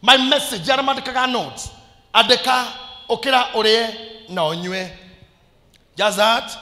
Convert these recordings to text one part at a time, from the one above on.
My message arĩa mandĩkaga notes, andĩka ũkĩra ũrĩe na ũnyue. Just that.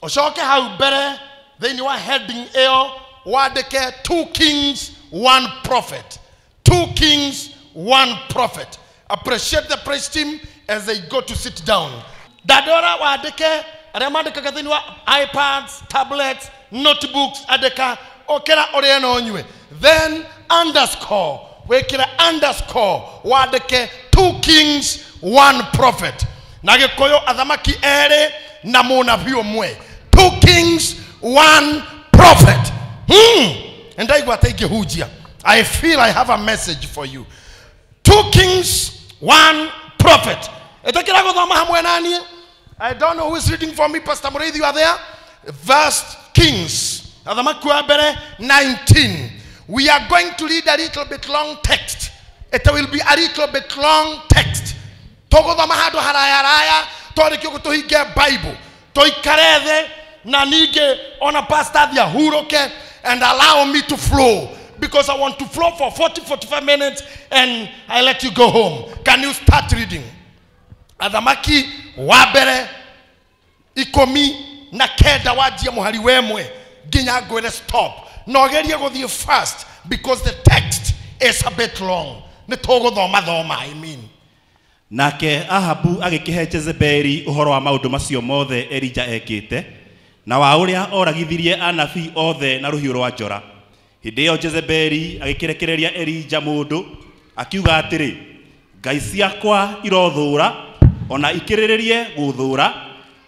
Ũcoke hau mbere thĩinĩ wa heading ĩyo wandĩke 2 kings 1 prophet. 2 kings 1 prophet. Appreciate the praise team as they go to sit down. Dadora wandĩke arĩa mandĩkaga thĩinĩ wa iPads, tablets, notebooks, andĩka ũkĩra ũrĩe na ũnyue. Then underscore, wĩkĩre underscore wandĩke 2 kings 1 prophet. Na Gĩkũyũ athamaki erĩ na mũnabii ũmwe. 2 kings 1 prophet. Ndaigua ta ingĩhunjia. I feel I have a message for you. 2 kings 1 prophet. Ĩtĩkĩra gũthoma hamwe na niĩ. I don't know who is reading for me. Pastor Muriithi, you are there. Verse Kings, athamaki wa mbere 19. We are going to read a little bit long text. It will be a little bit long text. Tũgũthoma handũ haraya twarĩkia ũguo tũhinge Bible, tũikare thĩ na ningĩ ona pastor athiĩ ahurũke and allow me to flow, because I want to flow for 40-45 minutes and I let you go home. Can you start reading? Athamaki wa mbere 19 wanjie mũhari wa ĩmwe nginya ngwĩre stop. Na ũgerie gũthiĩ fast because the text is a bit long. Nĩ tũgũthoma thoma, I mean. Nake Ahabu agĩkĩhe Jezebeli ũhoro wa maũndũ macio mothe Elija ekĩte, na wa ũrĩa oragithirie anabii othe na rũhiũ rwa njora. Hĩndĩ ĩyo Jezebeli agĩkĩrekereria Elija mũndũ, akiuga atĩrĩ, Ngai ciakwa irothũũra, ona ikĩrĩrĩrie gũthũũra,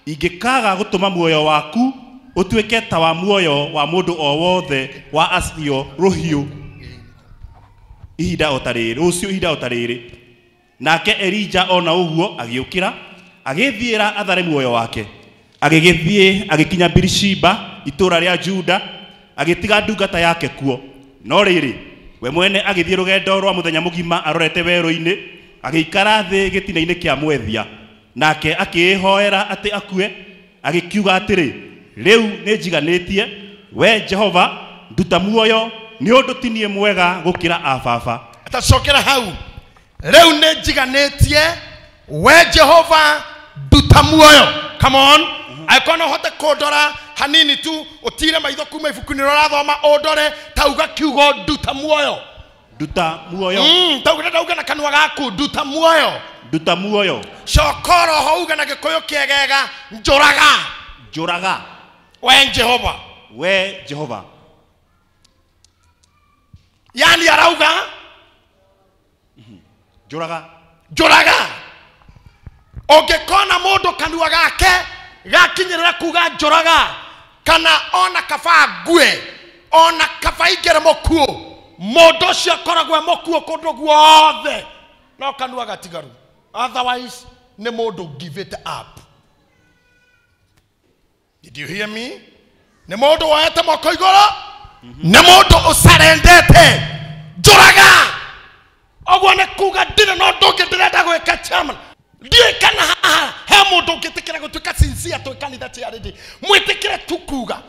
ingĩkaaga gũtũma muoyo waku ũtuĩke ta wa muoyo wa mũndũ o wothe wa acio rũhiũ ihinda o ta rĩrĩ, rũciũ ihinda o ta rĩrĩ. Nake Elija ona ũguo agĩũkĩra, agĩthiĩra athare muoyo wake. Agĩgĩthiĩ agĩkinya Birishiba itũũra rĩa Juda, agĩtiga ndungata yake kuo. No rĩrĩ, we mwene agĩthiĩ rũgendo rwa mũthenya mũgima arorete werũ-inĩ, agĩikara thĩ gĩtina-inĩ kĩa mwethia. Nake akĩĩhoera atĩ akue, agĩkiuga atĩrĩ, rĩu nĩnjiganĩtie, we Jehova, nduta muoyo, nĩ ũndũ ti niĩ mwega gũkĩra a baba. Atacokera hau. Rĩu nĩnjiganĩtie, we Jehova, nduta muoyo. Come on. Angĩkorwo no ũhote kũndora hanini tu, ũtire maitho kuma ibuku-inĩ rĩrĩa ũrathoma, ũndore, tauga kiugo nduta muoyo. Nduta muoyo. Tauga ndauga na kanua gaku, nduta muoyo. Nduta muoyo. Coka roho uge na Gĩkũyũ kĩegega, njũraga. Njũraga. We Jehova. We Jehova. Yani arauga njũraga. Njũraga. Ũngĩkona mũndũ kanua gake gakinyĩrĩra kuga njũraga, kana ona kaba ngue, ona kaba ingĩre mũkuũ, mũndũ ũcio akoragwo e mũkuũ kũndũ guothe, no kanua gatigaru. Otherwise nĩ mũndũ give it up. Did you hear me? Nĩ mũndũ woete moko igũrũ, nĩ mũndũ ũcarendete. Njũraga. Ũguo nĩ kuga ndirĩ na ũndũ ũngĩ ndĩrenda gwĩka, chairman. Ndiũĩ kana haha he mũndũ ũngĩtĩkĩra gũtuĩka sincere twĩ kanitha charity. Mwĩtĩkĩre tu kuga.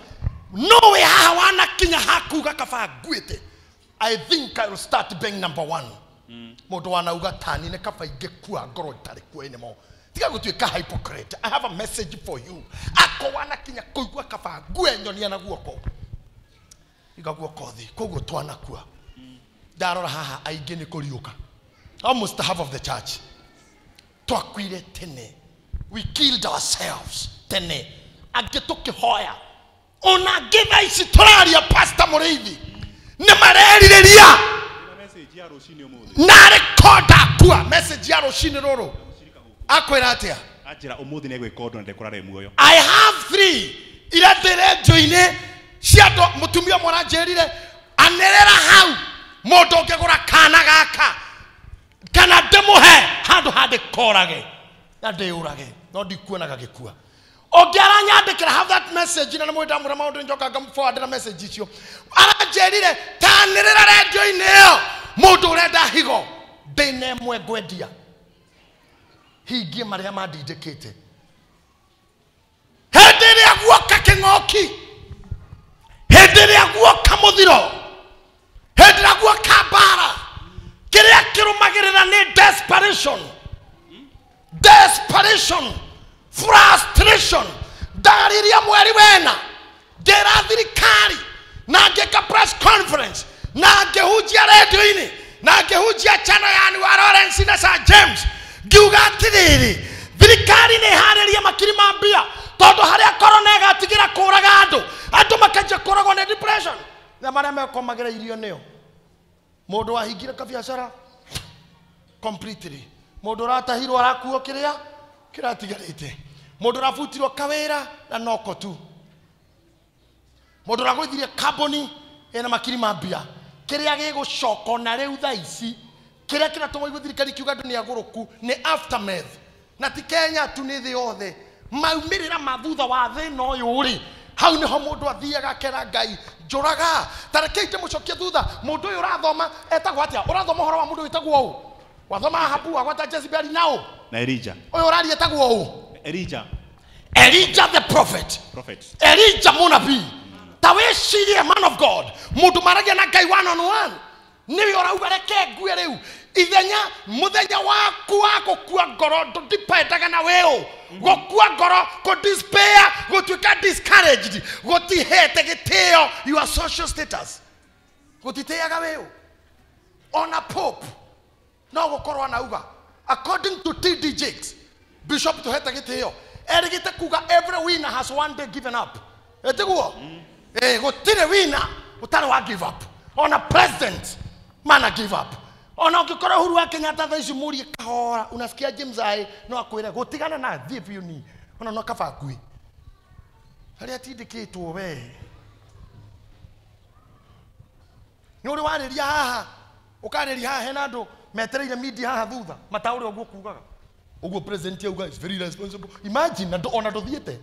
No wĩ haha wanakinya hakuga kaba nguĩte. I think I will start being number 1. Mũndũ wanauga tani nĩ kaba ingĩkua ngorwo itarĩ kuo anymore. Tiga gũtuĩka hypocrite. I have a message for you. Ako wanakinya kũigua kaba ngue nyonia na guoko. Iga guoko thĩ, koguo twanakua. Ndarora haha aingĩ nĩ kũriũka. Almost half of the church. Twakuire tene. We killed ourselves tene. Angĩ tũkĩhoya. Ona angĩ thaa ici tũraria Pastor Muriithi. Nĩ marerirĩria. Na rekoda akua. Message ya rũcinĩ rũrũ. Akwĩra atĩa? Anjĩra ũmũthĩ nĩ egwĩka ũndũ na ndekũrara e muoyo. I have 3 iria ndĩ renjo-inĩ cia andũ. Mũtumia ũmwe aranjĩrire, anĩrĩra hau mũndũ ũngĩgũra kana gaka kana ndĩmũhe handũ handĩkorage na ndĩũrage, no ndikuona gagĩkua. Ũngĩ aranyandĩkĩra, have that message, na nĩ mũĩ ndamwĩra maũndũ njoka ngamũforwardĩra message icio. Aranjĩrire, tanĩrĩra rendio-inĩ ĩyo mũndũ ũrenda higo, ndĩna ĩmwe ngwendia, hingie marĩa mandindĩkĩte. Hĩndĩ ĩrĩa guoka kĩng'oki, hĩndĩ ĩrĩa guoka mũthiro, hĩndĩ ĩrĩa guoka mbara, kĩrĩa kĩrũmagĩrĩra nĩ desperation. Desperation, frustration. Ndariria mweri wena ngĩra thirikari na ngĩka press conference na ngĩhunjia redio-inĩ na ngĩhunjia channel ya Anwar Lawrence na Sir James, ngiuga atĩrĩrĩ, thirikari nĩ ĩharĩrie makiri ma mbia tondũ harĩa corona ĩgatigĩra kũraga andũ, andũ makanjia kũragwo nĩ depression na marĩa mekomagĩra irio nĩo. Mũndũ wahingire kabiacara completely, mũndũ ũratahirwo arakuo kĩrĩa kĩratigarĩte, mũndũ ũrabutirwo kawĩra na noko tu, mũndũ ũragũithirie kambuni ĩna makiri ma mbia, kĩrĩa gĩgũcoka na rĩu thaa ici kĩrĩa kĩratũma igue thirikari kiuga andũ nĩ agũrũku nĩ aftermath. Na ti Kenya tu, nĩ thĩ yothe. Maumĩrĩra ma thutha wa thĩna ũyũ rĩ, hau nĩho mũndũ athiaga akera Ngai njũraga. Ta rekei ndĩmũcokie thutha. Mũndũ ũyũ ũrathoma etagwo atĩa? Ũrathoma ũhoro wa mũndũ wĩtagwo ũũ? Wathoma Ahabu, wagwata Jezebeli na ũ? Na Elijah. Ũyũ ũraria etagwo ũũ? Elijah. Elijah the prophet. Prophet. Elijah mũnabii. Ta wĩcirie, man of God, mũndũ maragia na Ngai one on one, nĩwe ũrauga reke ngue rĩu. Ithenya mũthenya waku wa gũkua ngoro ndũdipendaga na wĩũ. Gũkua ngoro, kũ despair, gũtuĩka discouraged, gũtihete gĩtĩo your social status, gũtitĩaga wĩũ. Ona Pope no gũkorwo anauga, according to T.D. Jakes, Bishop tũhete gĩtĩo, erĩgĩte kuga every winner has one day given up. Ĩtiguo? Gũtirĩ winner ũtarĩ wa give up. Ona president mana give up. Ona ũngĩkorwo Uhuru wa Kenyatta thaa ici mũrie kahora, unasikia James aĩ no akwĩre gũtigana na thiĩ biũ ni. Ona no kaba ngui. Harĩa atindĩkĩtwo we. Nĩ ũrĩ warĩria haha, ũkarĩria haha hena andũ metereire media haha thutha, mataũre ũguo kugaga. Ũguo president auga is very responsible. Imagine na ona ndũthiĩte.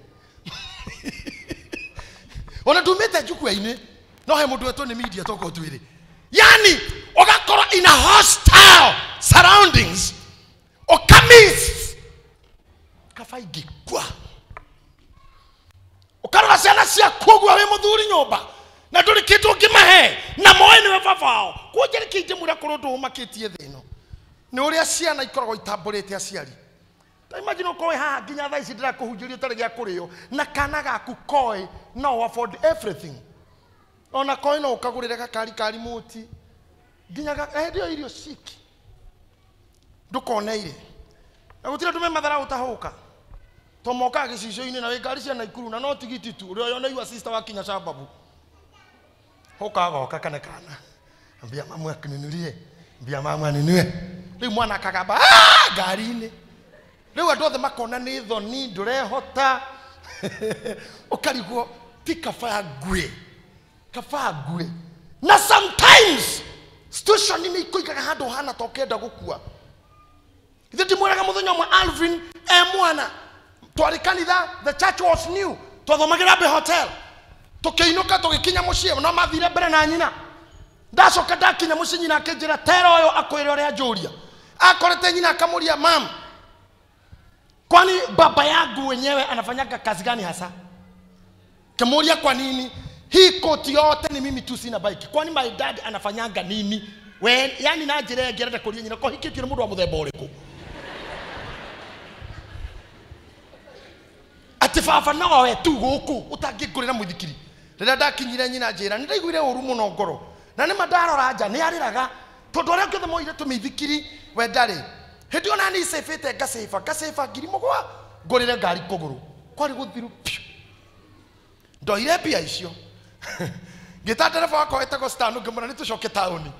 Ona ndumĩte njukua-inĩ, no he mũndũ wetwo nĩ media tokorwo twĩrĩ. Yani ũgakorwo in a hostile surroundings, ũkamiss kaba ingĩkua. Ũkarora ciana ciaku ũguo wĩ mũthuri nyũmba na ndũrĩ kĩndũ ũngĩmahe na moĩ nĩwe baba wao. Kuonja reke ingĩmwĩra kũrĩ ũndũ ũmakĩtie thĩ ĩno nĩ ũrĩa ciana ikoragwo itambũrĩte aciari. Ta imagine ũkorwo wĩ haha nginya thaa ici ndĩrakũhunjĩria ũtarĩ gĩa kũrĩo na kana gaku koĩ no afford everything. Ona koĩ no ũkagũrĩre gakari ka remote nginya hĩndĩ ĩyo irio ciki ndũkoneire. Na gũtirĩ andũ me mathara ũtahũka to mokaga gĩcicio-inĩ na wĩ ngari cia Naikuru na no tigiti tu ũrĩa yoneirwo sister wa kinya sababu hoka goka kana kana ambia mamu akininurie, ambia mamu aninue. Rĩu mwana akagamba ngari-inĩ. Rĩu andũ othe makona nĩ thoni ndũrehota. Ũkarigwo ti kaba ngue, kaba ngue. Na sometimes situation nĩ ikũigaga handũ hana ta ũkĩenda gũkua. Ithe ndimwĩraga mũthenya ũmwe Alvin e mwana twarĩ kanitha, the church was new, twathomagĩra Abbey Hotel, tũkĩinũka tũgĩkinya mũciĩ, no mathire mbere na nyina. Ndacoka ndakinya mũciĩ nyina akĩnjĩra tera ũyũ akwĩre ũrĩa njũria. Akorete nyina akamũria, mam, kwani baba yangu wenyewe anafanyaga kazi gani hasa? Kimuuria kwa nini? Hii koti yote ni mimi tu sina bike. Kwani my dad anafanyanga nini? We, yani na njĩra ĩngĩ arenda kũria nyina ko hikĩtio nĩ mũndũ wa mũthemba ũrĩkũ? Atĩ baba no we tu gũkũ ũtangĩngũrĩra mũithikiri. Rĩrĩa ndakinyire nyina njĩra nĩ ndaiguire ũru mũno ngoro. Na nĩ ma ndarora nja nĩ arĩraga tondũ arĩa angĩ othe moire tũmĩithikiri we ndarĩ. Hĩndĩ ĩyo nani cĩbĩte ngacĩba ngacĩba 7,000 ngũrĩre ngari kũgũrũ. Kwarĩ gũthiru piũ. Ndoire mbia icio. Ngĩta ndereba wakwa wetagwo Stan ngĩmwĩra nĩ tũcoke taũni.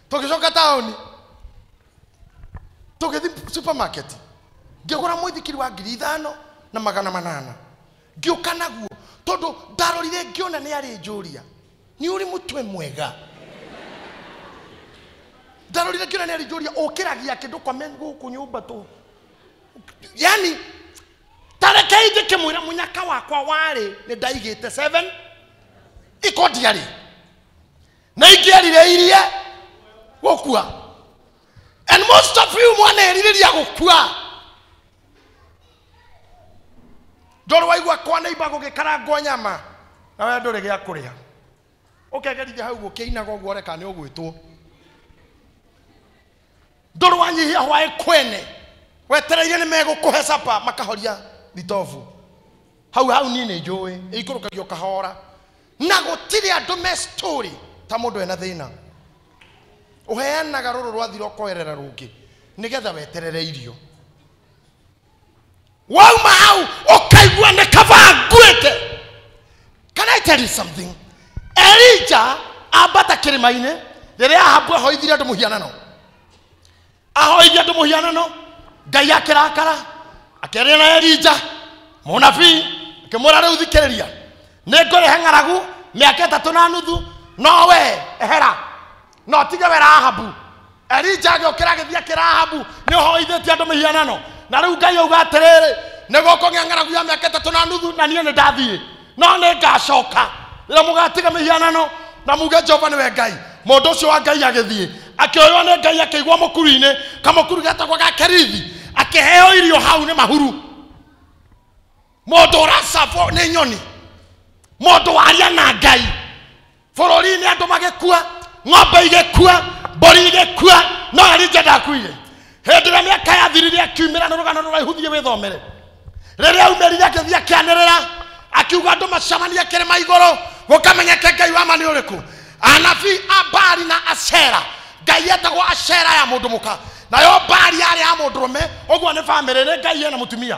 Tũgĩcoka taũni tũgĩthiĩ supermarket ngĩgũra mũithikiri wa 5,800. Ngĩũka naguo tondũ ndarorire ngĩona nĩ arĩ njũria nĩ ũrĩ mũtwe mwega. Ndarorire ngĩona nĩ arĩ njũria ũkĩragia kĩndũ kwa gũkũ nyũmba tũ. Yani tarekei ndĩkĩmwĩra mũnyaka wakwa warĩ nĩ ndaigĩte 7 ikondiarĩ na ingĩarire irie gũkua. And most of you mwanerirĩria gũkua. Ndũrĩ waigua kwa neighbor gũgĩkarangwo nyama na we ndũrĩ gĩa kũrĩa. Ũkegerithia hau ũkĩinaga ũguo ũreka nĩ ũgwĩtwo. Ndũrĩ wanyihia hwaĩ kwene. Wetereire nĩ megũkũhe capa makahoria thitobu. Hau hau niĩ nĩ njũĩ ĩikũrũkagio kahora. Na gũtirĩ andũ me story ta mũndũ ena thĩna. Ũheanaga rũrũ rwathira ũkoerera rũngĩ nĩgetha weterere irio. Wauma hau ũkaigua nĩ kaba nguĩte. Can I tell you something? Elijah ambata kĩrĩma-inĩ rĩrĩa Ahabu ahoithirie andũ mũhianano. Ahoithia andũ mũhianano, Ngai akĩrakara, akĩaria na Elijah mũnabii, akĩmwĩra rĩu thikĩrĩria, nĩ ngũrehe ng'aragu mĩaka 3.5, no we ehera no tige wera Ahabu. Elijah agĩũkĩra agĩthiĩ akĩra Ahabu, nĩ ũhoithĩtie andũ mĩhianano, na rĩu Ngai auga atĩrĩrĩ, nĩ gũkũgĩa ng'aragu ya mĩaka 3.5 na niĩ nĩ ndathiĩ, no nĩ ngacoka rĩrĩa mũgatiga mĩhianano na muge Jehova nĩwe Ngai. Mũndũ ũcio wa Ngai agĩthiĩ akĩoywo nĩ Ngai akĩigwo mũkuru-inĩ, kamũkuru getagwo ga Kerithi, akĩheo irio hau nĩ mahuru. Mũndũ ũracabwo nĩ nyoni, mũndũ waria na Ngai. Bũrũri-inĩ andũ magĩkua, ng'ombe igĩkua, mbũri igĩkua, no Elijah ndakuire. Hĩndĩ ĩrĩa mĩaka yathirire akiumĩra, nĩ rũgano rũraihu thiĩ wĩthomere. Rĩrĩa aumĩrire agĩthiĩ akĩanĩrĩra, akiuga andũ macemanie kĩrĩma igũrũ, gũkamenyeke Ngai wa ma nĩ ũrĩkũ. Anabii a Baali na Ashera, Ngai etagwo Ashera ya mũndũ mũka, nayo Baali yarĩ ya mũndũrũme, ũguo nĩ bamĩrĩ, nĩ Ngai ena mũtumia.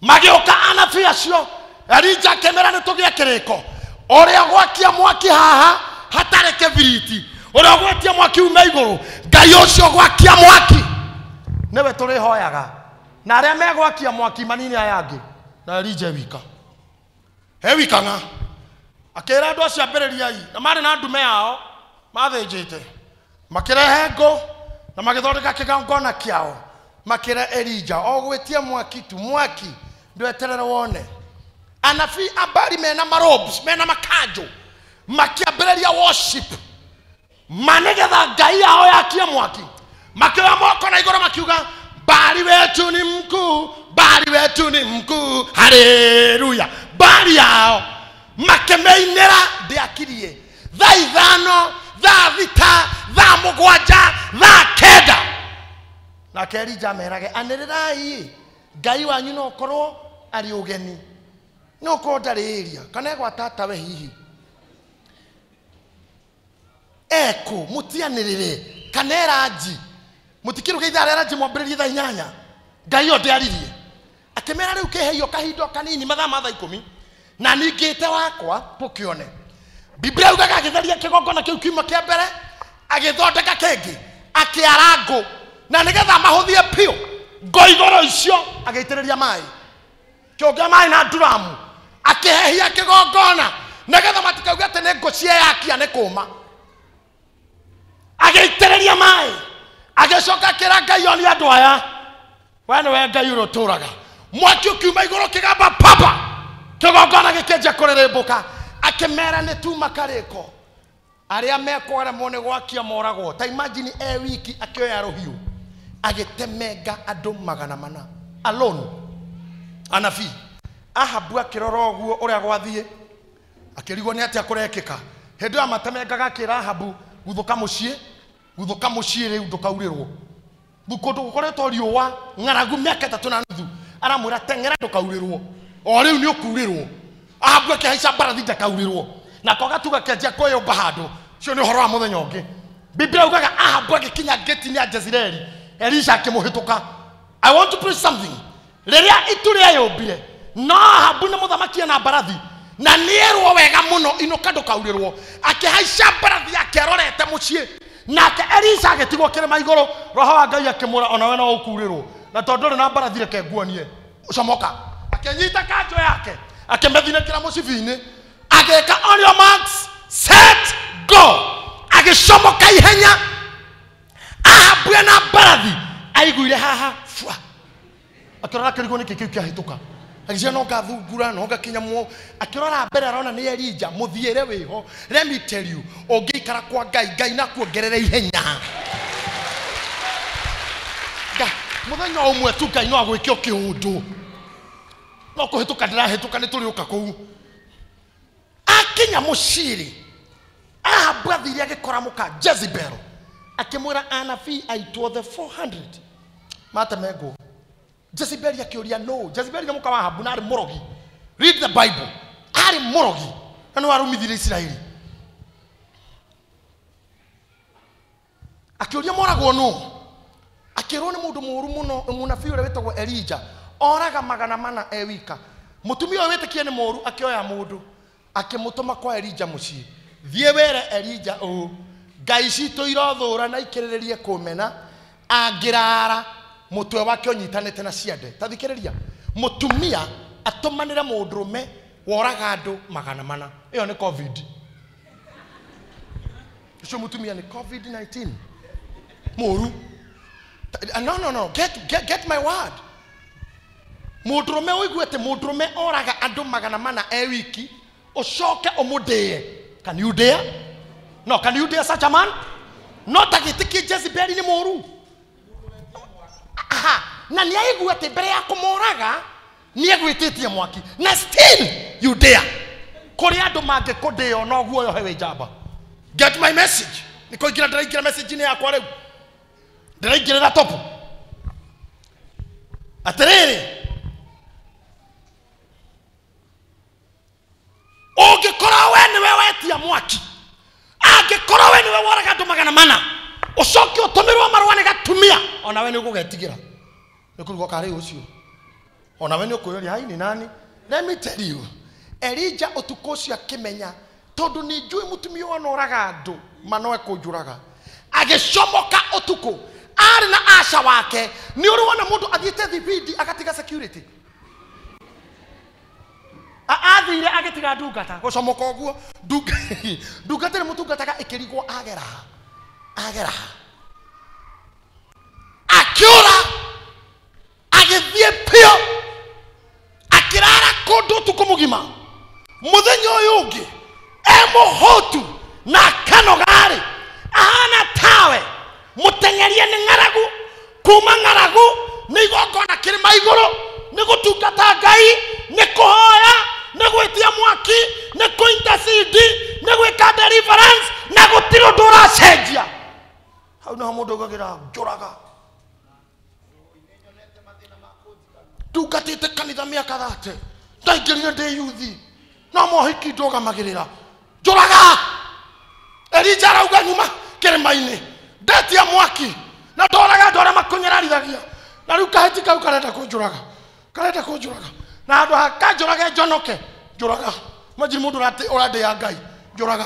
Magĩũka anabii acio, Elijah akĩmera nĩ tũgĩe kĩrĩko, ũrĩa gwakia mwaki haha hatarĩ kĩbiriti, ũrĩa ũgwatia mwaki ume igũrũ, Ngai ũcio gwakia mwaki nĩwe tũrĩhoyaga, na arĩa megwakia mwaki manini aya angĩ, na Elijah wika he wika ng'a. Akĩra andũ acio ambĩrĩriai, na marĩ na ndume yao mathĩnjĩte, makĩrehe ngũ na magĩthondeka kĩgongona kĩao, makĩra Elijah o gwĩtia mwaki tu, mwaki ndweterere wone. Anabii a Baali mena marobes, mena makanjũ, makĩambĩrĩria worship ma nĩgetha Ngai yao yakie mwaki. Makĩoya moko na igũrũ makiuga, Baali wetu ni mkuu, Baali wetu ni mkuu, haleluya. Baali yao makĩmĩinĩra, ndĩakirie thaa 5, thaa 6, thaa 7, thaa 9. Nake Elijah amerage, anĩrĩrai, Ngai wanyu no ũkorwo arĩ ũgeni, no ũkorwo ndarĩ area, kana egwa tatawe hihi ekũ, mũtianĩrĩre, kana eranji, mũtikĩruge ithaa rĩa ranji mwambĩrĩrie thaa 8. Ngai yo ndĩaririe. Akĩmera rĩu kĩheio kahinda kanini, mathaa ma thaa 10, na ningĩte wakwa tũkĩone. Biblia yugaga agĩtheria kĩgongona kĩu kiuma kĩa mbere, agĩthondeka kĩngĩ, akĩara ngũ, na nĩgetha mahũthie biũ ngũ igũrũ icio agĩitĩrĩria maĩ, kĩũngĩa maĩ na nduramu, akĩhehia kĩgongona nĩgetha matikauge atĩ nĩ ngũ cieyakia nĩ kũma. Agĩitĩrĩria maĩ, agĩcoka akĩra Ngai onie andũ aya, we nĩwe Ngai ũrĩa ũtũũraga. Mwaki ũkiuma igũrũ kĩgamba papa, kĩgongona gĩkĩanjia kũrĩrĩmbũka. Akĩmera nĩ tuma karĩko, arĩa mekũremwo nĩ gwakia moragwo. Ta imagine e wiki akĩoya rũhiũ agĩtemenga andũ 400 alone. Anabii Ahabu akĩrora ũguo ũrĩa gwathiĩ, akĩrigwo nĩ atĩa kũrekĩka. Hĩndĩ ĩyo amatemengaga akĩra Ahabu, guthũka mũciĩ, guthũka mũciĩ rĩu ndũkaurĩrwo. Kũndũ gũkoretwo riũa ng'aragu mĩaka 3.5, aramwĩra teng'era ndũkaurĩrwo, o rĩu nĩ ũkurĩrwo. Ahabu akĩhaica mbarathi ndakaurĩrwo, nako gatuga kĩanjia kwĩyũmba handũ. Ũcio nĩ ũhoro wa mũthenya ũngĩ. Biblia yugaga Ahabu agĩkinya ngĩti-inĩ ya Jezreeli, Elisha akĩmũhĩtũka. I want to preach something. Rĩrĩa itu rĩeyũmbire, no Ahabu nĩ mũthamaki ena mbarathi, na nĩerwo wega mũno inũka ndũkaurĩrwo. Akĩhaica mbarathi yake arorete mũciĩ, nake Elisha agĩtigwo kĩrĩma igũrũ. Roho wa Ngai akĩmwĩra onawe no ũkurĩrwo, na tondũ ndũrĩ na mbarathi reke nguonie, comoka. Akĩnyita kanjũ yake akĩmĩthinĩkĩra mũcibi-inĩ, agĩka on your marks, set, go. Agĩcomoka ihenya. Ahabu ena mbarathi aiguire haha fua, akĩrora akĩrigwo nĩkĩ kĩu kĩahĩtũka, agĩciria no ngathungura no ngakinya muo. Akĩrora mbere arona nĩ Elijah, mũthiĩre wĩho. Let me tell you, ũngĩikara kwa Ngai, Ngai nakuongerere ihenya. Mũthenya ũmwe tu Ngai no agwĩke o kĩũndũ, no kũhĩtũka ndĩrahĩtũka nĩ tũrĩũka kũu. Akinya mũciĩ-rĩ, Ahabu athire agĩkora mũka Jezebel Akĩmwĩra anabii aitũ othe 400 matemengwo. Jezebeli akĩũria no. Jezebeli nĩ mũka wa Ahabu na arĩ mũrogi. Read the Bible. Arĩ mũrogi na nĩ warumithirie Isiraeli. Akĩũria moragwo nũ? Akĩrwo nĩ mũndũ mũũru mũno, mũnabii ũrĩa wĩtagwo Elija, oraga 400 e wika. Mũtumia ũyũ wĩtĩkie nĩ mũũru akĩoya mũndũ akĩmũtũma kwa Elija mũciĩ. Thiĩ wĩre Elija ũũ, Ngai citũ irothũra na ikĩrĩrĩrie kũmena, angĩrara mũtwe wake ũnyitanĩte na ciande. Ta thikĩrĩria, mũtumia atũmanĩre mũndũrũme woraga andũ 400. Ĩyo nĩ COVID. Ũcio mũtumia nĩ COVID-19. Mũũru. No, no, no. Get my word. Mũndũrũme ũigue atĩ mũndũrũme oraga andũ 400 e wiki, ũcoke ũmũndĩe. Can you dare? No, can you dare such a man? No tagĩtĩkie Jezebeli nĩ mũũru. Aha, na nĩ aigua atĩ mbere ya kũmũraga nĩ egwĩtĩtie mwaki. Na still you dare. Kũrĩ andũ mangĩkũndĩo no guoyohe wĩ njamba. Get my message. Nĩ kũingĩra ndĩraingĩra message-inĩ yakwa rĩu. Ndĩraingĩrĩra topu. Atĩrĩrĩ, ũngĩkorwo we nĩwe wetia mwaki, angĩkorwo we nĩwe woraga andũ 400, ũcoke ũtũmĩrwo marũa nĩ gatumia, ona we nĩ ũgũgetigĩra. Nĩ kũrigwo karĩ ũcio. Ona we nĩ ũkwĩyũria, hai nĩ nani? Let me tell you, Elija ũtukũ ũcio akĩmenya, tondũ nĩ njũĩ mũtumia ũyũ anoraga andũ, manoe kũnjũraga. Agĩcomoka ũtukũ, arĩ na aca wake. Nĩ ũrĩ wona mũndũ athiĩte thibindi agatiga security? Athire agĩtiga ndungata gũcomoka ũguo. Ndungata ĩrĩa mũtungataga ĩkĩrigwo agera ha, agera ha. Akĩũra agĩthiĩ piũ, akĩrara kũndũ ũtukũ mũgima. Mũthenya ũyũ ũngĩ e mũhũtu na akanoga-rĩ, ahana tawe mũteng'erie nĩ ng'aragu. Kuma ng'aragu nĩ igongona kĩrĩma igũrũ, nĩ gũtungata Ngai, nĩ kũhoya, nĩ gwĩtia mwaki, nĩ kũ-intercede, nĩ gwĩka deliverance, na gũtirĩ ũndũ ũracenjia. Hau nĩho mũndũ augagĩra njũraga. Ndungatĩte kanitha mĩaka 30, ndaingĩrire ndĩ yuthi, no mohiki ndũgamagĩrĩra. Njũraga. Elija arauga nyuma kĩrĩma-inĩ, ndetia mwaki na ndoraga andũ arĩa makũnyararithagia, na rĩu kahĩti kau karenda kũnjũraga, karenda kũnjũraga, na handũ ha kanjũrage njonoke, njũraga. Imagine mũndũ ũrandĩa Ngai, njũraga.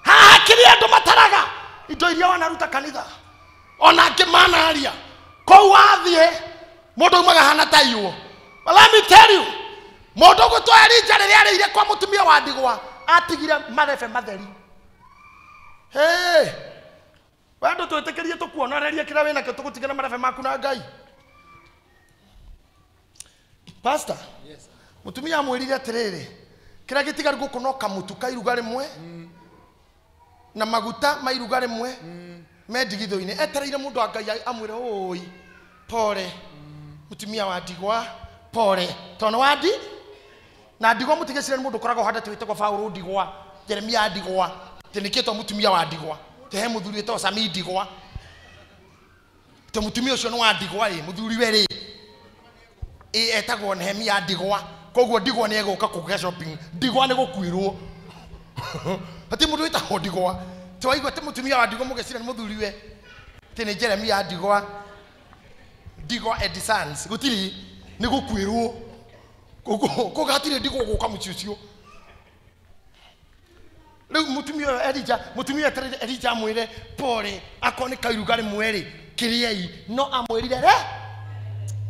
Haha kĩrĩa andũ mataraga indo iria wanaruta kanitha, ona angĩ manaria kũu wathiĩ mũndũ aumaga hana ta iywo. But let me tell you, mũndũ ũgwĩtwo Elija rĩrĩa arĩire kwa mũtumia wa ndigwa atigire marebe matheri. Hey, we andũ twĩtĩkĩrie tũkuonorerie kĩrĩa wĩnakĩo, tũgũtigĩra marebe maku na Ngai. Pastor, yes. Mũtumia amwĩrire atĩrĩrĩ, kĩrĩa gĩtigaru gũkũ no kamũtu ka iruga rĩmwe na maguta ma iruga rĩmwe me ndigithũ-inĩ. Etereire mũndũ wa Ngai amwĩre, ũi pore mũtumia wa ndigwa, pore tondũ wa ndi na ndigwa mũtigĩcire nĩ mũndũ ũkoragwo handũ wĩtagwo Paũlũ ndigwa, Jeremia ndigwa, atĩ nĩkĩtwo mũtumia wa ndigwa, atĩ he mũthuri wĩtagwo Sami ndigwa, atĩ mũtumia ũcio nĩ wa ndigwa ĩ, mũthuri we rĩ ĩ etagwo Nehemia ndigwa, koguo ndigwa nĩ egũka kũgĩa shopping, ndigwa nĩ gũkuĩrwo. Atĩ mũndũ wĩtagwo ndigwa, atĩ waigua atĩ mũtumia wa ndigwa mũgecira nĩ mũthuri we, atĩ nĩ Jeremia ndigwa, ndigwa and sons, gũtirĩ, nĩ gũkuĩrwo. Koguo hatirĩ ndigwa gũka mũciĩ ũcio. Rĩu mũtumia ũyũ Elija, mũtumia etereire Elija amwĩre pore, akorwo nĩ kairuga rĩmwe rĩ, kĩrĩei, no amwĩrire re,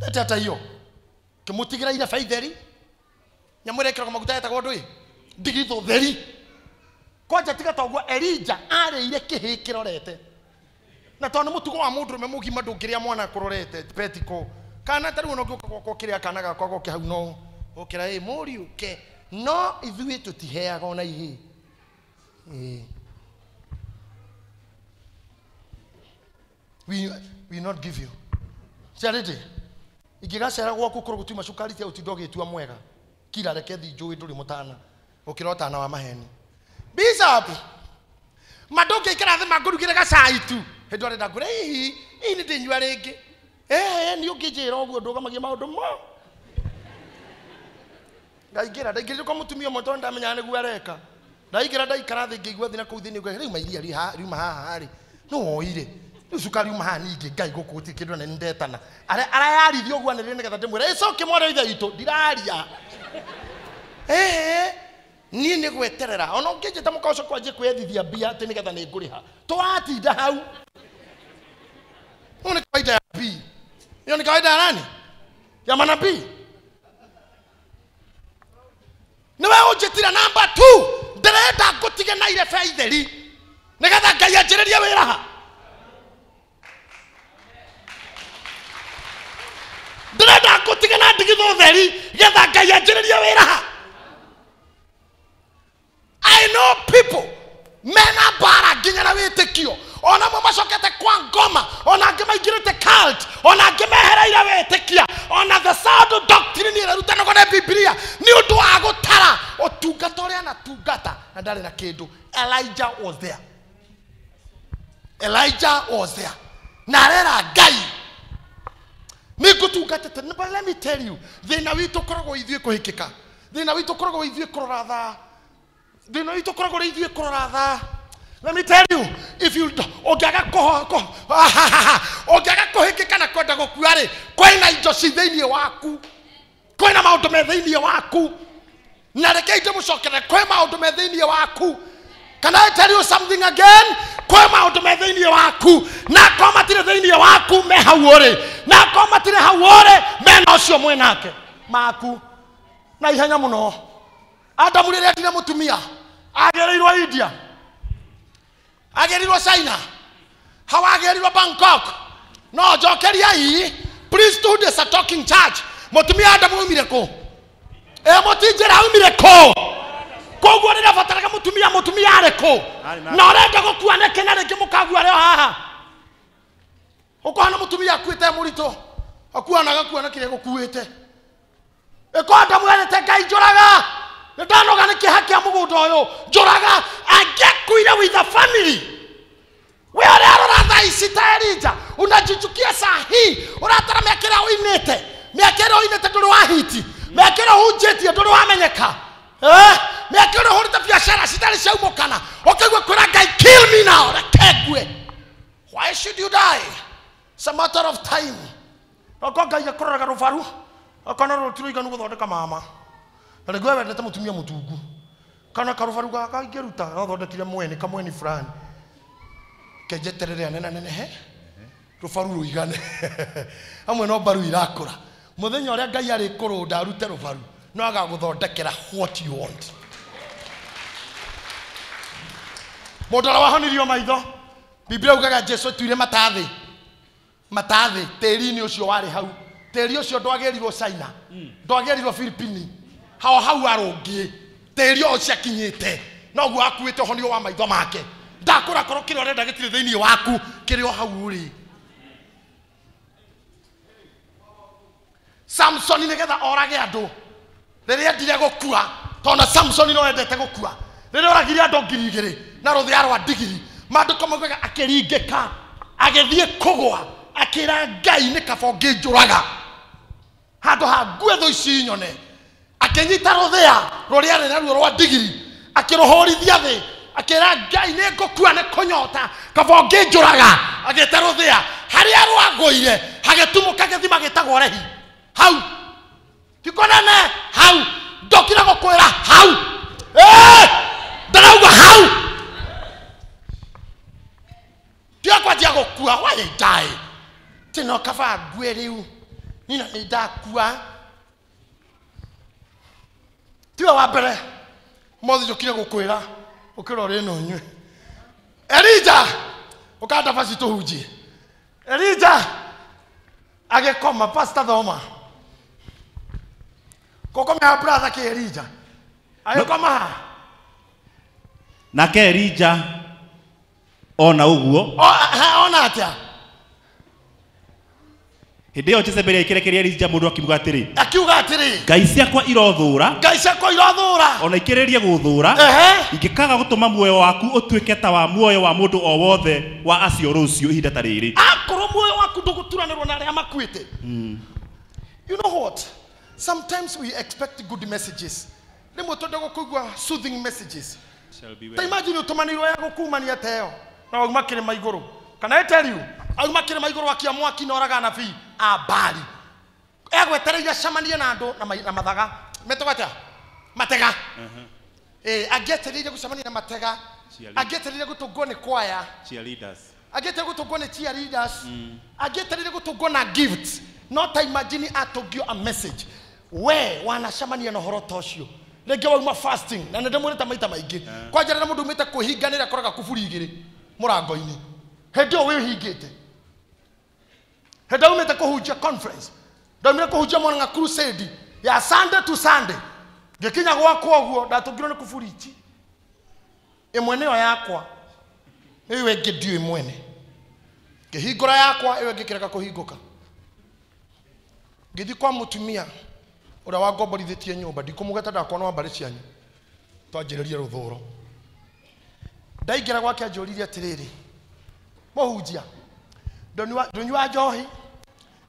rete ata hiyo. Kĩmũtigĩra irebe itheri, nyamũ ĩrĩa ĩkĩragwo maguta yetagwo ndũĩ, ndigithũ theri. Kwanja tiga ta ũguo Elija arĩire kĩhĩĩ kĩrorete. Na tondũ nĩ mũtugo wa mũndũrũme mũgima ndũngĩrĩa mwana kũrorete petiko. Kana ta rĩu ona ũngĩũka gwakwa ũkĩrĩa kana gakwa goke hau no ũkĩra ĩ mũriũ ke, no ithuĩ tũtiheaga ona ihĩĩ. We will not give you. Charity, ingĩgacera gwaku kũrũ gũtiuma cukari tia ũtinda ũgĩtua mwega. Kira reke thi njũĩ ndũrĩ mũtana, ũkĩra ũtana wa maheni. Bishop, Mandũngĩikara thĩ mangũrugĩre gacai tu. Hĩndĩ ũrenda ngũre hihi, hihi nĩ ndĩnyua rĩngĩ. Nĩ ũngĩnjĩra ũguo ndũgamagia maũndũ mo. Ndaingĩra, ndaingĩrire kwa mũtumia ũmwe tondũ ndamenyaga nĩguo areka. Ndaingĩra ndaikara thĩ ngĩigua thĩ na kũu thĩinĩ ngauga, rĩu mairia riuma haha rĩ, nũ woire? Rĩu cukari uma haha ningĩ Ngai gũkũ gũtirĩ kĩndũ na nĩ ndetana. Arayarithia ũguo anĩrĩre nĩgetha ndĩmwĩre, ĩcoke mwarĩ wa ithe witũ, ndiraria. Niĩ nĩ gweterera. Ona ũngĩnjĩta mũka ũcio kwanjie kwĩyethithia mbia atĩ nĩgetha nĩ ngũrĩha. Tũratinda hau. Hiyo ni kawaida ya nabii. Hiyo ni kawaida ya nani? Ya manabii. Niwe ũnjĩtire namba 2. Ndĩrenda ngũtige na irebe itheri. Nĩgetha Ngai anjĩrĩrie wĩra ha. Ndĩrenda ngũtige na ndigithũ theri nĩgetha Ngai anjĩrĩrie wĩra ha. I know people mena mbara nginya na wĩtĩkio, ona amwe macokete kwa ngoma, ona angĩ maingĩrĩte cult, ona angĩ mehereire wĩtĩkia, ona the sound doctrine ĩrarutanagwo nĩ Bibilia nĩ ũndũ wa gũtara ũtungata ũrĩa anatungata na ndarĩ na kĩndũ. Elijah was there. Elijah was there. Na arera Ngai nĩ ngũtungatĩte. But let me tell you, thĩna witũ ũkoragwo ithuĩ kũhĩkĩka, thĩna witũ ũkoragwo ithuĩ kũrora thaa, thĩna witũ ũkoragwo ithuĩ kũrora thaa. Let me tell you, if you ũngĩaga kũhĩkĩka na kwenda gũkua rĩ, kwĩna indo ci thĩinĩ waku, kwĩna maũndũ me thĩinĩ waku. Na reke ndĩmũcokerere, kwĩ maũndũ me thĩinĩ waku. Can I tell you something again? Kwĩ maũndũ me thĩinĩ waku, na akorwo matirĩ thĩinĩ waku me hau ũrĩ, na akorwo matirĩ hau ũrĩ mena ũcio mwĩnake maku na ihenya mũno. Adamu rĩrĩa endire mũtumia agĩrĩirwo India, agĩrĩirwo China, hau agĩrĩirwo Bangkok. No njokeria ii, priesthood is a talking church. Mũtumia Adamu aumire kũ? Mũtinjĩra aumire kũ? Koguo rĩrĩa bataraga mũtumia, mũtumia arĩ kũ? Na ũrenda gũkua nĩkĩ na rĩngĩ mũkagua rĩo haha? Ũkona mũtumia akuĩte mũritũ, akuana agakua na kĩrĩa gũkuĩte. Ĩko Adamu erĩte Ngai njũraga, nĩ ndanoga nĩ kĩeha kĩa mũgũnda ũyũ, njũraga. Angĩakuire with a family. We ũrĩa arora thaa ici ta Elijah, unajichukia saa hii, ũratara mĩaka ĩrĩa ũinĩte, mĩaka ĩrĩa ũinĩte ndũrĩ wahiti, mĩaka ĩrĩa ũhunjĩtie ndũrĩ wamenyeka, mĩaka ĩrĩa ũhũrĩte biacara citarĩ ciaumũkana, ũkaigua kwĩra Ngai kill me now, reke ngue. Why should you die? It's a matter of time. Okorwo Ngai akũroraga rũbaru, akona rũti rũiganu gũthondeka mama. Na rĩngĩ we wendete mũtumia mũtungu, kana karũbaru gaka ingĩruta no thondekire mweni, kamweni fulani, kenjeterere anenanenehe rũbaru rũigane. Hamwe no mbaru irakũra. Mũthenya ũrĩa Ngai arĩkũrũnda arute rũbaru, no agagũthondekera what you want. Mũndũ ũrĩa wahonirio maitho, Biblia ugaga Jesu atuire matathĩ, matathĩ tĩri-inĩ ũcio warĩ hau. Tĩri ũcio ndwagĩrirwo China, ndwagĩrirwo Philippines, hao hau arũngiĩ tĩri ũcio akinyĩte, noguo akuĩte ũhonio wa maitho make. Ndakũra korwo kĩrĩa ũrenda gĩtirĩ thĩinĩ waku, kĩrĩ o hau ũrĩ. Samsoni nĩgetha orage andũ rĩrĩa endire gũkua, tondũ Samsoni no endete gũkua, rĩrĩa oragire andũ 2,000 na rũthĩa rwa ndigiri, maandĩko maugaga akĩringĩka, agĩthiĩ kũgũa, akĩra Ngai nĩ kaba ũngĩnjũraga handũ ha ngue thũ ici nyone. Akĩnyita rũthĩa rũrĩa arĩ naruo rwa ndigiri, akĩrũhũrithia thĩ, akĩra Ngai nĩ ngũkua nĩ kũnyota, kaba ũngĩnjũraga. Agĩte rũthĩa harĩa rwagũire hagĩtumũka gĩthima gĩtagwo Rehi. Hau ti kũnene, hau ndokire gũkwĩra hau. Ndĩrauga hau tiga kwanjia gũkua. Why die? Ti no kaba ngue rĩu, nina nĩ ndakua. Tiwe wa mbere ũmũthĩ njũkire gũkwĩra ũkĩra ũrĩ na ũnyue. Elijah ũkanda basi tũhunjie. Elijah agĩkoma, pastor thoma kũkomea brother kĩ Elijah agĩkoma ha. Nake Elijah ona ũguo, ona atĩa? Hĩndĩ ĩyo Jezebeli akĩrekereria Elija mũndũ akiuga atĩrĩ, akiuga atĩrĩ, Ngai ciakwa irothũũra, Ngai ciakwa irothũũra, ona ikĩrĩrie gũthũũra, ingĩkaga gũtũma muoyo waku ũtuĩke ta wa muoyo wa mũndũ o wothe wa acio rũciũ ihinda ta rĩrĩ. Akorwo muoyo waku ndũgũturanĩrwo na arĩa makuĩte. You know what? Sometimes we expect good messages. Rĩmwe twenda gũkũigua soothing messages. Ta imagine ũtũmanĩirwo ya gũkumania ta ĩyo na wauma kĩrĩma igũrũ. Can I tell you? Auma kĩrĩma igũrũ akia mwaki na oraga anabii a Baali. Egwetereire acemanie na andũ na mathaga. Metagwo atĩa? Matega. Angĩetereire gũcemania na matega. Angĩetereire gũtũngwo nĩ kwaya. Cheerleaders. Angĩetereire gũtũngwo nĩ cheerleaders. Angĩetereire gũtũngwo na gifts. Not imagine atũngio a message. We wanacemania na ũhoro ta ũcio. Rĩngĩ wauma fasting na nĩndĩmwĩrĩte maita maingĩ. Kwanja rĩrĩa mũndũ umĩte kwĩhinganĩra akoraga kuburi igĩrĩ mũrango-inĩ. Hĩndĩ ĩyo wĩhingĩte. Hĩndĩ aumĩte kũhunjia conference. Ndaumire kũhunjia Murang'a crusade ya Sunday to Sunday. Ngĩkinya gwakwa ũguo ndatũngirwo nĩ kuburi ici. Ĩmwe nĩyo yakwa. Ĩyo ĩngĩ ndiũĩ mwene. Ngĩhingũra yakwa ĩyo ĩngĩ ĩkĩrega kũhingũka. Ngĩthiĩ kwa mũtumia ũrĩa wangomborithĩtie nyũmba, ndikũmũgweta ndakorwo wa mbarĩ cianyu. Twanjĩrĩrie rũthũro. Ndaingĩra gwake anjũririe atĩrĩrĩ, mũhunjia, ndũnyua njohi,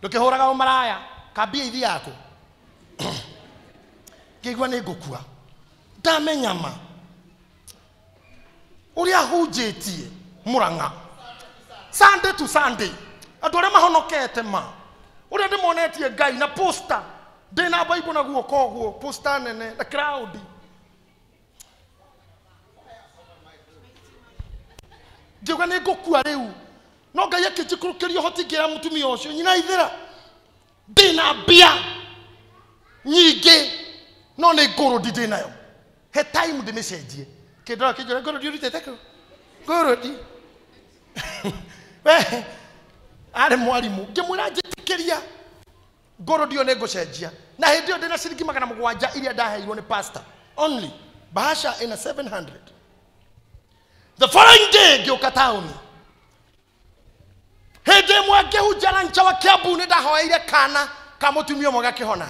ndũkĩhũraga ũmaraya, kambia ithi yaku. Ngĩigua nĩ ngũkua. Ndamenya ma ũrĩa hunjĩtie Murang'a Sunday to Sunday, andũ arĩa mahonokete ma ũrĩa ndĩmonetie Ngai na poster ndĩna Bible na guoko ũguo, poster nene na crowd. Ngiuga nĩ ngũkua rĩu. No Ngai akĩnjikũrũkĩria ũhoti ngĩra mũtumia ũcio, nyina ithĩra, ndĩna mbia nyingĩ no nĩ ngũrũndi ndĩnayo. He time ndĩmĩcenjie. Kĩndora kĩnjũra ngũrũndi ũrutĩte kũ? Ngũrũndi. We arĩ mwarimũ, ngĩmwĩra njĩtĩkĩria ngũrũndi ĩyo nĩ ngũcenjia. Na hĩndĩ ĩyo ndĩna ciringi 700 iria ndaheirwo nĩ pastor only. Bahasha ĩna 700. The following day ngĩũka taũni. Hĩndĩ ĩmwe ngĩhunjia na nja wa Kiambu nĩ ndahoeire kana ka mũtumia ũmwe gakĩhona.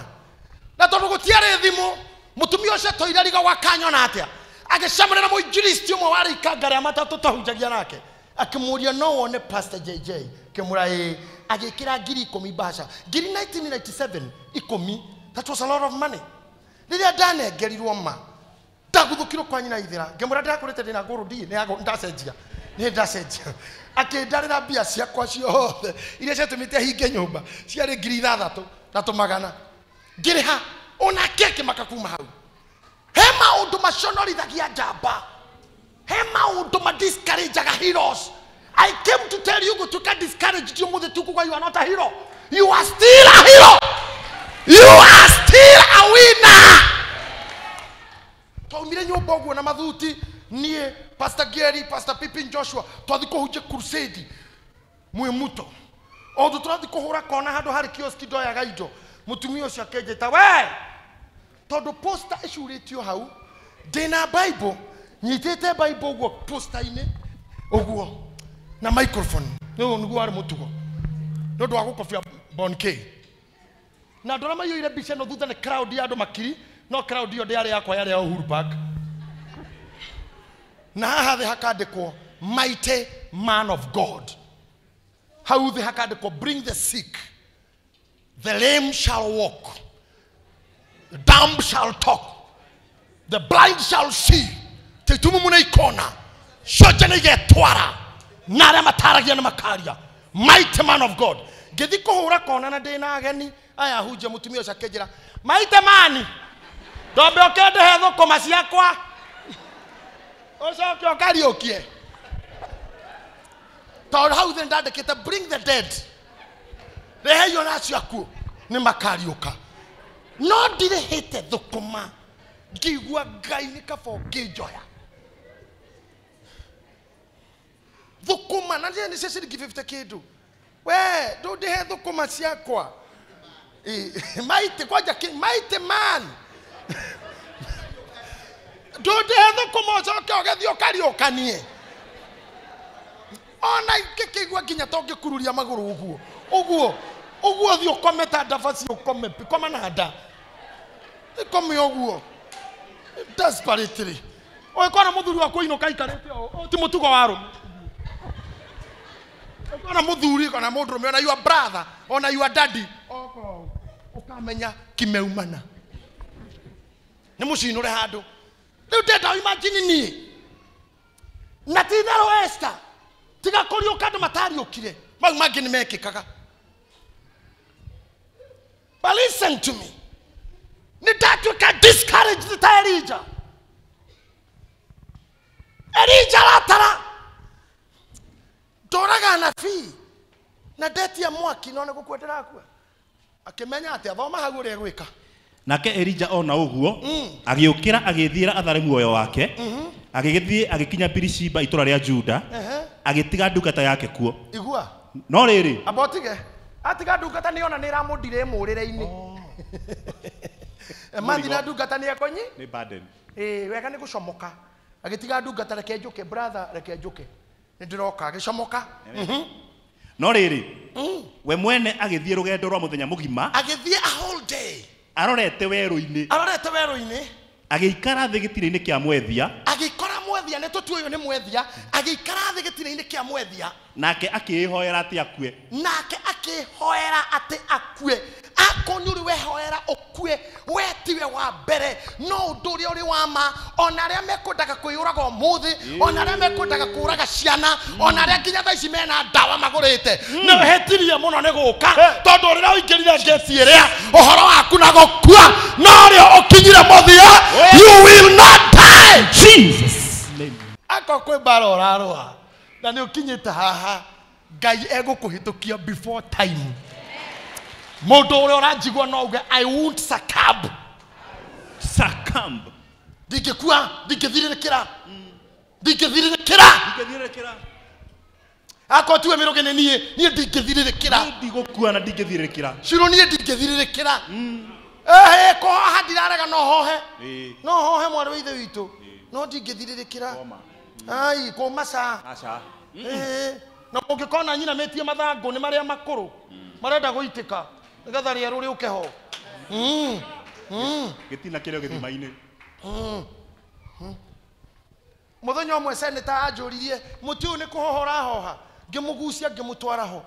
Na tondũ gũtiarĩ thimũ, mũtumia ũcio atũire riga gwa kanyona atĩa. Agĩcemania na mũinjilisti ũmwe warĩ ikanga rĩa matatũ twahunjagia nake. Akĩmũũria no wone Pastor JJ. Akĩmwĩra ĩĩ. Agĩkĩra 10,000 bahasha. Ngiri 1997 10. That was a lot of money. Rĩrĩa ndanengerirwo ma, ndaguthũkirwo kwa nyina ithĩra. Ngĩmwĩra ndakũrĩte ndĩna ngũrũndi, nĩ ndacenjia. Nĩ ndacenjia. Akĩndarĩra mbia ciakwa ciothe iria ciatũmĩte hinge nyũmba ciarĩ 6,000 na 200. Ngĩrĩha onake akĩmaka kuma hau. He maũndũ maconorithagia njamba. He maũndũ ma discourageaga heroes. I came to tell you gũtuĩka discouraged ũmũthĩ tu kuga you are not a hero. You are still a hero. You are still a winner. Twaumire nyũmba ũguo na mathuti, niĩ Pastor Gary, Pastor Pippin Joshua, twathiĩ kũhunjia crusade Mwimuto. O ũndũ tũrathiĩ kũhũra kona handũ harĩ kioski ndoyaga indo, mũtumia ũcio akĩnjĩta we, tondũ poster ĩcurĩtio hau, ndĩna Bible, nyitĩte Bible ũguo poster-inĩ ũguo na microphone. Nĩguo nĩguo warĩ mũtugo nĩ ũndũ wa gũkobia Bon K. Na andũ arĩa maiyũire mbica ĩno thutha nĩ crowd ya andũ makiri, no crowd ĩyo ndĩarĩ yakwa, yarĩ ya Uhuru Park. Na haha thĩ hakandĩkwo mighty man of God. Hau thĩ hakandĩkwo bring the sick, the lame shall walk, the dumb shall talk, the blind shall see. Tĩtumumu nĩ ikona, cionje nĩ igetwara, na arĩa mataragia nĩ makaria. Mighty man of God. Ngĩthiĩ kũhũra kona na ndĩna ageni aya hunjia, mũtumia ũcio akĩnjĩra mighty man, ndombe ũke ndĩhe thũkũma ciakwa ũcoke ũkariũkie. Tondũ hau thĩ ndandĩkĩte bring the dead, rehe irio na acio akuũ nĩ makariũka. No ndirĩhĩte thũkũma, ngĩigua Ngai nĩ kaba ũngĩnjoya. Thũkũma na nĩ cia ciringi 50 kĩndũ. We ndũndĩhe thũkũma ciakwa. Maite kwanja mighty man. Ndũndĩhe thũkũma ũcoke ũgĩthiĩ ũkariũkanie. Ona ingĩkĩigua nginya ta ũngĩkururia magũrũ ũguo. Ũguo. Ũguo thiĩ ũkome ta ndabaci ũkome koma na nda. Ikome ũguo. Desperately. Ũgĩkora mũthuri waku ainũka aikarĩte ũũ, ti mũtugo wa arũme. Ũkona mũthuri kana mũndũrũme ona your brother ona your daddy oka ũũ, ũkamenya kimeumana. Nĩ mũcinũre handũ. Rĩu ndenda imagine niĩ. Na ti itherũ Esther, tiga kũriũka andũ matariũkire, mau mangĩ nĩ mekĩkaga. But listen to me. Nĩ ndatuĩka discouraged ta Elijah. Elijah aratara ndoraga anabii na ndetia mwaki no nĩ gũkua ndĩrakua. Akĩmenya atĩ athoma hau ũrĩa egwĩka. Nake Elijah ona ũguo agĩũkĩra agĩthiĩra athare muoyo wake, agĩgĩthiĩ agĩkinya Birishiba itũũra rĩa Juda, agĩtiga ndungata yake kuo. Igua. No rĩrĩ, amba ũtige atiga ndungata nĩ ona nĩ ĩramũndire ĩmũrĩre-inĩ. Mathi na ndungata nĩ ekonyi nĩ burden. Wega nĩ gũcomoka. Agĩtiga ndungata, reke njũke brother, reke njũke, nĩ ndĩroka. Agĩcomoka. No rĩrĩ, we mwene agĩthiĩ rũgendo rwa mũthenya mũgima, agĩthiĩ a whole day arorete werũ-inĩ, arorete werũ-inĩ, agĩikara thĩ gĩtina-inĩ kĩa mwethia, agĩkora mwethia, nĩ tũtue ũyũ nĩ mwethia, agĩikara thĩ gĩtina-inĩ kĩa mwethia, nake akĩĩhoera atĩ akue. Nake akĩhoera atĩ akue. Akorwo nĩ ũrĩ wehoera ũkue, we tiwe wa mbere, no ũndũ ũrĩa ũrĩ wa ma, ona arĩa mekwendaga kwĩyũraga ũmũthĩ, ona arĩa mekwendaga kũraga ciana, ona arĩa nginya thaa ici mena ndawa magũrĩte, nĩ ũhĩtirie mũno nĩ gũka, tondũ rĩrĩa ũingĩrire ngĩti ĩrĩa ũhoro waku na gũkua no rĩo ũkinyire mũthia. You will not die. Jesus name. Akorwo kwĩ mbara ũrarũa na nĩ ũkinyĩte haha, Ngai egũkũhĩtũkia before time. Mũndũ ũrĩa ũranjigua no uge I won't succumb. Succumb. Ndingĩkua, ndingĩthirĩrĩkĩra. Ndingĩthirĩrĩkĩra. Ndingĩthirĩrĩkĩra. Akorwo tiwe mĩrũgĩ nĩ niĩ, niĩ ndingĩthirĩrĩkĩra. Ndigũkua na ndingĩthirĩrĩkĩra. Ciro niĩ ndingĩthirĩrĩkĩra. Kũhoha ndirarega, no hohe. No hohe mwarĩ wa ithe witũ. No ndingĩthirĩrĩkĩra. Ai, kũma ca. Aca. Na ũngĩkona nyina metie mathangũ nĩ marĩa makũrũ marenda gũitĩka nĩgetha rĩerũ rĩũke ho. Gĩtina kĩrĩ gĩthima-inĩ. Mũthenya ũmwe seneta anjũririe mũtĩ ũyũ nĩ kũhoha ũrahoha, ngĩmũgucia ngĩmũtwara ho,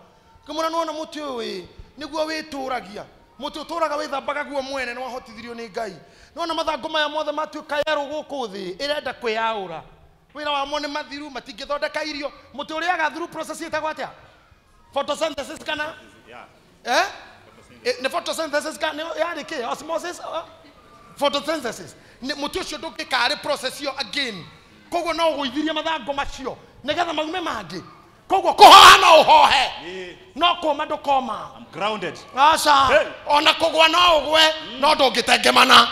ngĩmwĩra nĩwona mũtĩ ũyũ ĩ nĩguo wĩtũragia, mũtĩ ũtũraga wĩthambaga guo mwene, nĩ wahotithirio nĩ Ngai. Nĩwona mathangũ maya mothe matuĩka yerũ gũkũ thĩ, ĩrenda kwĩyaũra, wĩra wamo nĩ mathiru, matingĩthondeka irio. Mũtĩ ũrĩaga through process ĩtagwo atĩa? Photosynthesis kana? Nĩ photosynthesis kana yarĩ kĩ? Osmosis? Photosynthesis. Mũtĩ ũcio ndũngĩka arĩ process ĩyo again. Koguo no ũgũithirie mathangũ macio nĩgetha maume mangĩ. Koguo kũhoha no ũhohe, no kũma ndũkoma. I'm grounded. Aca. Ona kũgwa no ũgwe, no ndũngĩtengemana.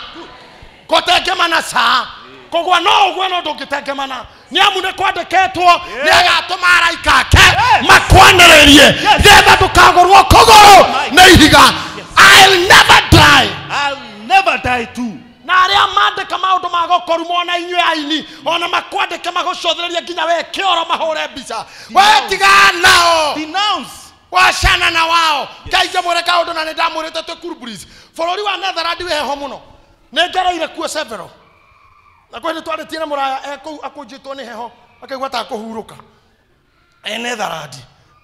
Gũtengemana ca. Kũgwa no ũgwe, no ndũngĩtengemana. Nĩ amu nĩ kwandĩkĩtwo nĩ agatũma araika ake makwanĩrĩrie nĩgetha ndũkagũrwo kũgũrũ nĩ ihiga. I'll never die. I'll never die too. Na arĩa mandĩka maũndũ ma gũkũrumwo ona inyuĩ aini, ona makwandĩke magũcothererie nginya we kĩoro mahũre mbica. We tigana nao. Denounce. Wacana na wao. Ngai njamwĩre kaũndũ na nĩ ndamwĩrĩte twĩ Kuruburis. Bũrũri wa Netherland wĩ heho mũno. Nĩ ngereire kuo several. Na kwĩ nĩ twarĩtie na mũraya e kũu akũnjĩtwo nĩ heho, akaigua ta akũhurũka. E Netherland.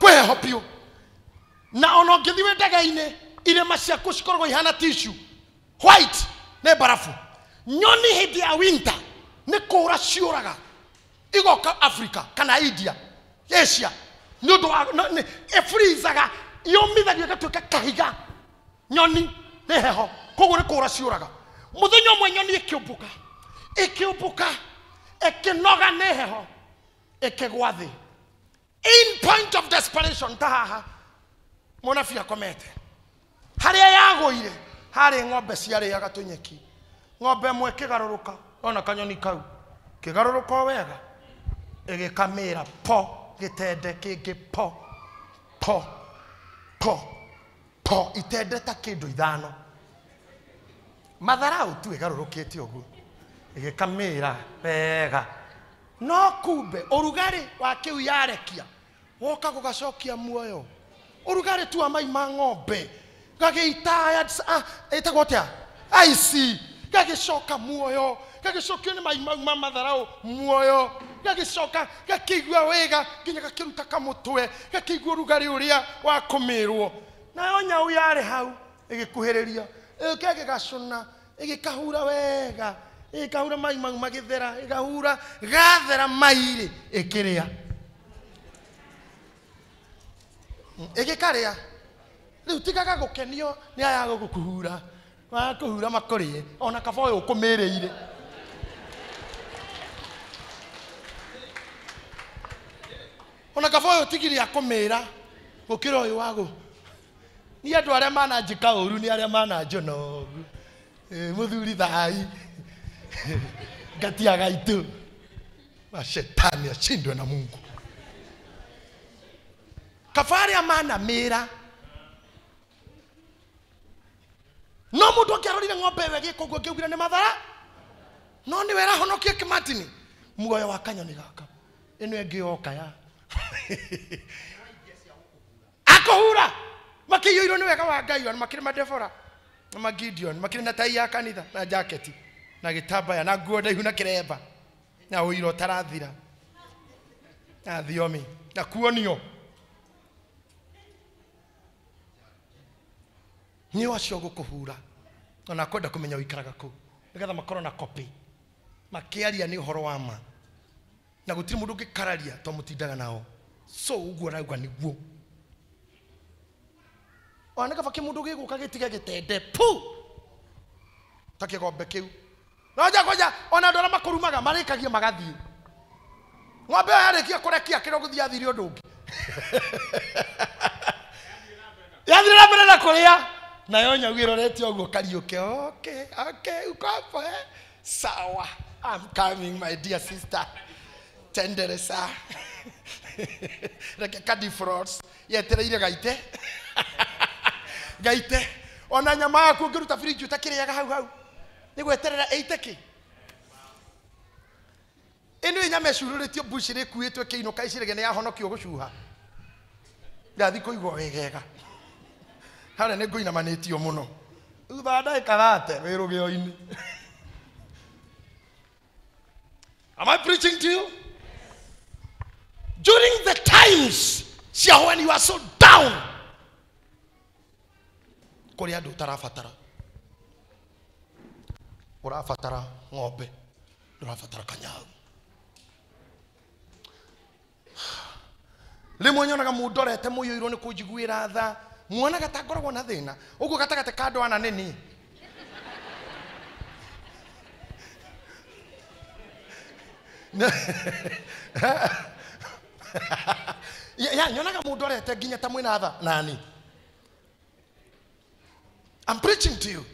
Kwĩ heho biũ. Na ona ũngĩthiĩ wĩ ndege-inĩ, irĩma ciaku cikoragwo ihana tissue. White nĩ barafu. Nyoni hĩndĩ ya winter nĩ kũũra ciũraga igoka Africa kana India, Asia. Nĩ ũndũ wa ĩfreezaga, yũmithagio ĩgatuĩka kahiga. Nyoni nĩ heho, koguo nĩ kũũra ciũraga. Mũthenya ũmwe nyoni ĩkĩũmbũka, ĩkĩũmbũka, ĩkĩnoga nĩ heho, ĩkĩgwa thĩ. In point of desperation ta haha mũnabii akomete. Harĩa yagũire harĩ ng'ombe ciarĩaga tũnyeki. Ng'ombe ĩmwe ĩkĩgarũrũka, ona kanyoni kau kĩgarũrũka o wega, ĩgĩkamĩra po gĩtende kĩngĩ po po po po, itende ta kĩndũ ithano. Matharau tu ĩgarũrũkĩte ũguo, ĩgĩkamĩra wega. No kumbe ũrugarĩ wa kĩu yarekia woka gũgacokia muoyo. Ũrugarĩ tu wa mai ma ng'ombe gagĩita ĩtagwo atĩa aici gagĩcoka muoyo gagĩcokio nĩ mai mau ma matharau muoyo gagĩcoka gakĩigua wega nginya gakĩruta kamũtwe gakĩigua ũrugarĩ ũrĩa wa kũmĩrwo. Nayo nyau yarĩ hau ĩgĩkuhĩrĩria ĩgĩũka ĩgĩgacũna ĩgĩkahura wega ĩgĩkahura mai mau magĩthera ĩgahura gathera mai-rĩ ĩkĩrĩa ĩgĩkarĩa. Rĩu tigaga gũkenio nĩ aya gũgũkũhura wakũhura makũrĩe ona kaba ũyũ ũkũmĩrĩire. Ona kaba ũyũ tigire akũmĩra gũkĩra ũyũ wa gũ. Niĩ andũ arĩa mananjĩka ũru nĩ arĩa mananjona ũguo. Mũthuri thai ngatiaga itũ mashetani ashindwe na Mungu. Kaba arĩa manamĩra. No mũndũ angĩarorire ng'ombe ĩyo ĩgĩka ũguo angĩaugire nĩ mathara no nĩwe ĩrahonokia kĩmatini muoyo wa kanyoni gaka ĩno ĩngĩ yoka ya akũhura makĩiyũirwo nĩ wega wa Ngai ona makĩrĩ madebora na magideon makĩrĩ na tai ya kanitha na jaketi na gĩtambaya na nguo ndaihu na kĩremba na ũira ũtarathira na thiomi na kuonio. Nĩ acio gũkũhura ona kwenda kũmenya ũikaraga kũ nĩgetha makorwo na copy makĩaria nĩ ũhoro wa ma na gũtirĩ mũndũ ũngĩkararia to mũtindaga nao. So ũguo arauga nĩguo ona nĩ kaba kĩmũndũ gĩgũka gĩtige gĩtende pu ta kĩgombe kĩu. No nja ngoja ona andũ arĩa makũrumaga marĩkagia magathiĩ. Ng'ombe ĩyo yarĩkia kũrekia kĩrĩa gũthiĩ athire ũndũ ũngĩ yathire na mbere na kũrĩa nayo nyau ĩrorete ũguo kariũke. Okay, okay, uko hapo eh? Sawa, I'm coming my dear sister. Tenderesa reke kadifrost yetereire gaite gaite ona nyama yaku ũngĩruta fridge ũtakĩrĩaga hau hau nĩ gweterera ĩite kĩ. Ĩno nyama ĩcurũrĩtio mbucĩrĩ ĩkuĩtwo ĩkĩinũka ĩciragia nĩ yahonokio gũcuha ndathiĩ kũigua wegega harĩa nĩ ngũinamanĩtio mũno thutha wa ndagĩka thate wĩ rũgĩo-inĩ. Am I preaching to you? During the times when you are so down, kũrĩ andũ ũtarabatara, ũrabatara ng'ombe, ndũrabatara kanyau. Rĩmwe nyonaga mũndũ orete mũiyũirwo nĩ kũnjiguĩra tha, muonaga ta ngoragwo na thĩna ũguo gatagatĩ ka andũ ana nĩ niĩ. Ya nyonaga mũndũ orete nginya ta mwĩna tha nani. I'm preaching to you.